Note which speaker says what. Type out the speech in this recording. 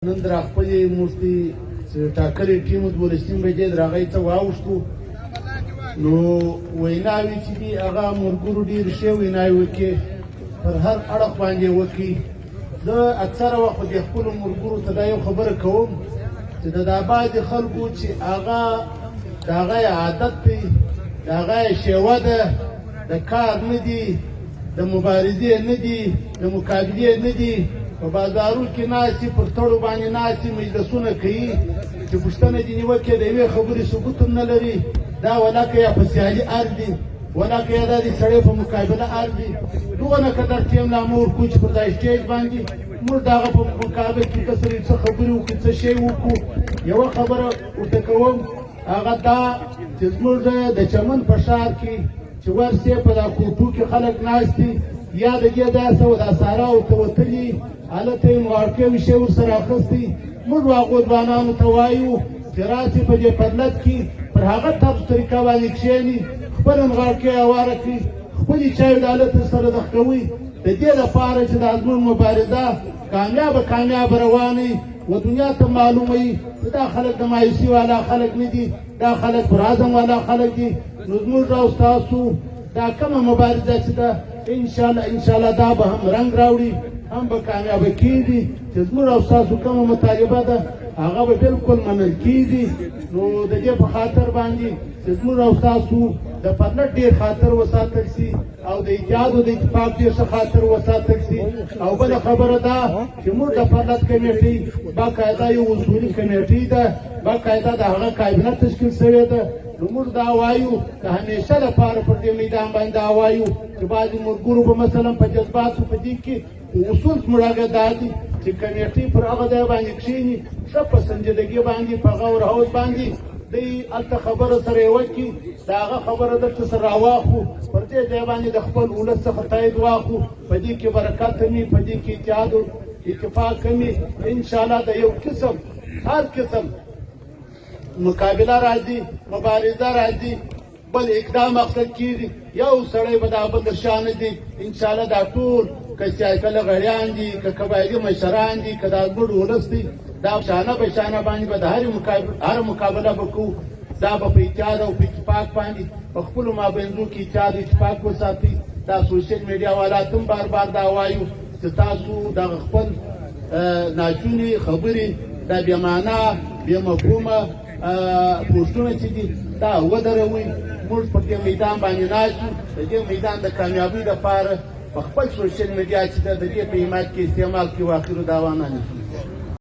Speaker 1: نن در خپلې موږ چې ټاکلې ټیم 12:30 بجې درغی ته واوښتو. نو ویناوې چې دي هغه ملګرو ډېرې ښې ویناوې وکړې، پر هر اړخ باندې وکړي. زه اکثره وخت د خپلو ملګرو ته دا یو خبره کوم چې د دا بعضې خلکو چې هغه د هغه عادت دی، د هغه شیوه ده، د کار نه دي، د مبارزې نه دي، د مقابلې نه دي، په بازارو کې ناستې، پر تړو باندې ناستې، مجلسونه کوي چې پوښتنه دې نیوکې د یوې خبرې ثبوت هم نه لري. دا ولاکه یا په سیالي ار دي، ولاکه یا دا د سړی په مقابله ار دي. دونه قدر ټیم لا مو ورکړو چې پر دا سټیج باندې موږ د هغه په مقابل کې که سره څه خبرې وکړو، څه شی وکړو. یوه خبره ورته کوم، هغه دا چې زموږ د چمن په ښار کې چې ورسې په دا کوټو کې خلک ناست دي، یا د دې داسې او دا سارا ورته وتلي، هلته یې مغاړکۍ شی ورسره اخیستی. موږ هغو ځوانانو ته وایو چې راسي په دې پرلت کې پر هغه طرز طریقه باندې کښېني، خپله نغاړکۍ هواره کړي، خپلې چایو د هلته سره دخکوي، د دې لپاره چې دا زموږ مبارزه کامیابه کامیابه روانه و دنیا ته معلومه وي چې دا خلک د مایوسي والا خلک نه دي، دا خلک پر عزم والا خلک دي. نو زموږ او ستاسو دا کومه مبارزه چې ده، انشاءالله انشاءالله دا به هم رنګ راوړي، هم به کامیابه کېږي. چې زموږ او ستاسو کومه مطالبه ده هغه به بالکل منل کېږي. نو د دې په خاطر باندې چې زموږ او ستاسو د پرلت ډېر خاطر وساتل سي او د اتحاد او د اتفاق ډېر ښه خاطر وساتل سي. او بله خبره دا چې موږ د پرلت کمیټۍ باقاعده یو اصولي کمیټۍ ده، باقاعده د هغه کابینه تشکیل شوې ده. نو موږ دا وایو د همیشه لپاره پر دې میدان باندې دا وایو چې بعضې ملګرو به مثلا په جذباتو په دې کې اصول زموږ هغه دا دي چې کمیټۍ پر هغه ځای باندې کښېني، ښه په سنجیدګي باندې په غور حوض باندې دی هلته خبره سره یې وکړي، د هغه خبره دلته سره راواخلو، پر دې ځای باندې د خپل ولس څخه تایید واخلو. په دې کې برکت هم وي، په دې کې اتحاد او اتفاق هم وي. انشاءالله د یو قسم هر قسم مقابله راځي، مبارزه راځي، بل اقدام اخیستل کېږي، یو سړی به دا بل در شا نه ځي. انشاءالله دا ټول که سیاسي غړیان دي، که قبایلي مشران دي، که دا زموږ ولس دی، دا شانه به شانه باندې به د هرې مقابله به کوو. دا به په اتحاد او په اتفاق باندې په خپلو مابینځو کې اتحاد اتفاق وساتئ. دا سوشل میډیا والا تم بار بار دا وایو چې تاسو دغه خپل ناشونې خبرې، دا بې معنا بې مفهومه پوسټونه چې دي دا ودروئ. موږ پر دې میدان باندې ناست یو، د دې میدان د کامیابۍ لپاره په خپل سوشل میډیا چې ده د دې په حمایت کې استعمال کړي. واخرو دعوانا.